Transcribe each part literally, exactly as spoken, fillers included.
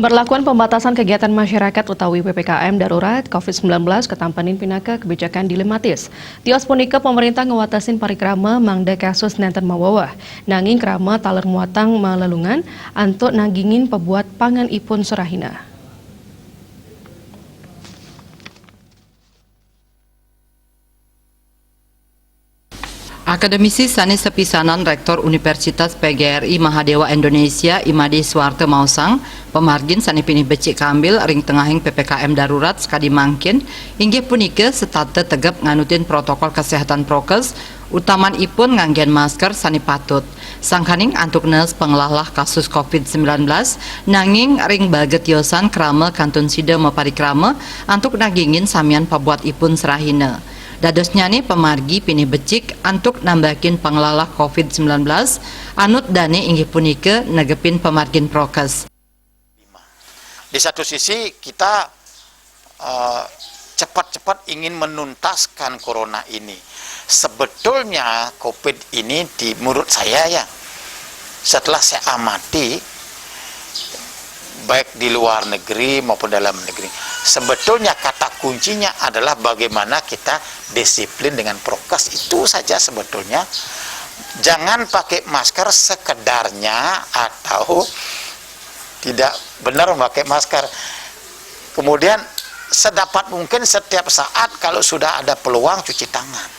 Berlakuan pembatasan kegiatan masyarakat utawi P P K M darurat covid sembilan belas katampanin pinaka kebijakan dilematis. Tios punika pemerintah ngwatasin parikrama mangda kasus nenten maweweh. Nanging krama taler muatang malelungan antuk nagingin pabuat pangan ipun serahina. Akademisi sane sepisanan Rektor Universitas P G R I Mahadewa Indonesia, I Made Suarte maosang, pamargin sane pinih becik kaambil ring tengahing P P K M darurat sakadi mangkin, inggih punika setata tegep nganutin protokol kesehatan prokes, utamanipun nganggen masker sane patut. Sangkaning antuk nees panglalah kasus covid sembilan belas, nanging ring bagetiosan krama kantun sida maparikrama antuk nagingin samian pabuatipun serahina. Dadosnyane pamargi pinih becik antuk nambakin panglalah covid sembilan belas, anut dane inggih punika negepin pamargin prokes. Di satu sisi kita, eh, cepat-cepat ingin menuntaskan corona ini. Sebetulnya covid ini di, menurut saya ya, setelah saya amati, baik di luar negeri maupun dalam negeri, sebetulnya kata kuncinya adalah bagaimana kita disiplin dengan prokes. Itu saja sebetulnya. Jangan pakai masker sekedarnya atau tidak benar memakai masker. Kemudian sedapat mungkin setiap saat kalau sudah ada peluang cuci tangan.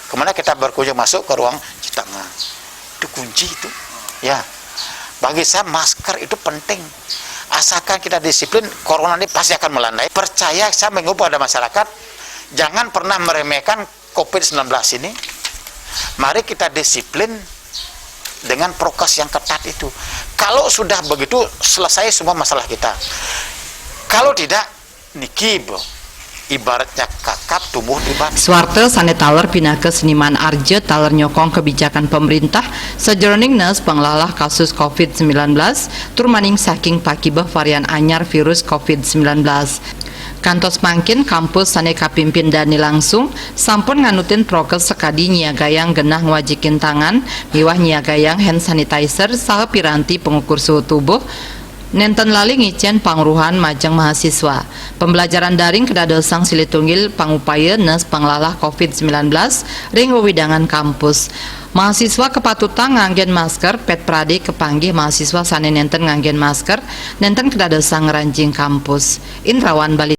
Kemana kita berkunjung masuk ke ruang cuci tangan. Itu kunci itu. Ya. Bagi saya masker itu penting. Asalkan kita disiplin, corona ini pasti akan melandai. Percaya saya mengimbau pada masyarakat, jangan pernah meremehkan covid sembilan belas ini. Mari kita disiplin dengan prokes yang ketat itu. Kalau sudah begitu, selesai semua masalah kita. Kalau tidak, niki, Bu, ibaratnya kakap tumbuh di batu. Suarte sane taler pinaka seniman arja taler nyokong kebijakan pemerintah sajeroning nees panglalah kasus covid sembilan belas, tur maning saking pakibeh varian anyar virus covid sembilan belas. Kantos mangkin kampus sane kapimpin dane langsung sampun nganutin prokes sakadi nyiagayang genah ngwajikin tangan miwah nyiagayang hand sanitizer saha piranti pangukur suhu tubuh, nenten lali ngicen pangruhan majeng mahasiswa. Pembelajaran daring kadadosang silih tunggil pangupaya nees panglalah covid sembilan belas ring wewidangan kampus. Mahasiswa kapatutang nganggen masker, pet prade kapanggih mahasiswa sane nenten nganggen masker, nenten kadadosang ngranjing kampus. Indrawan Bali.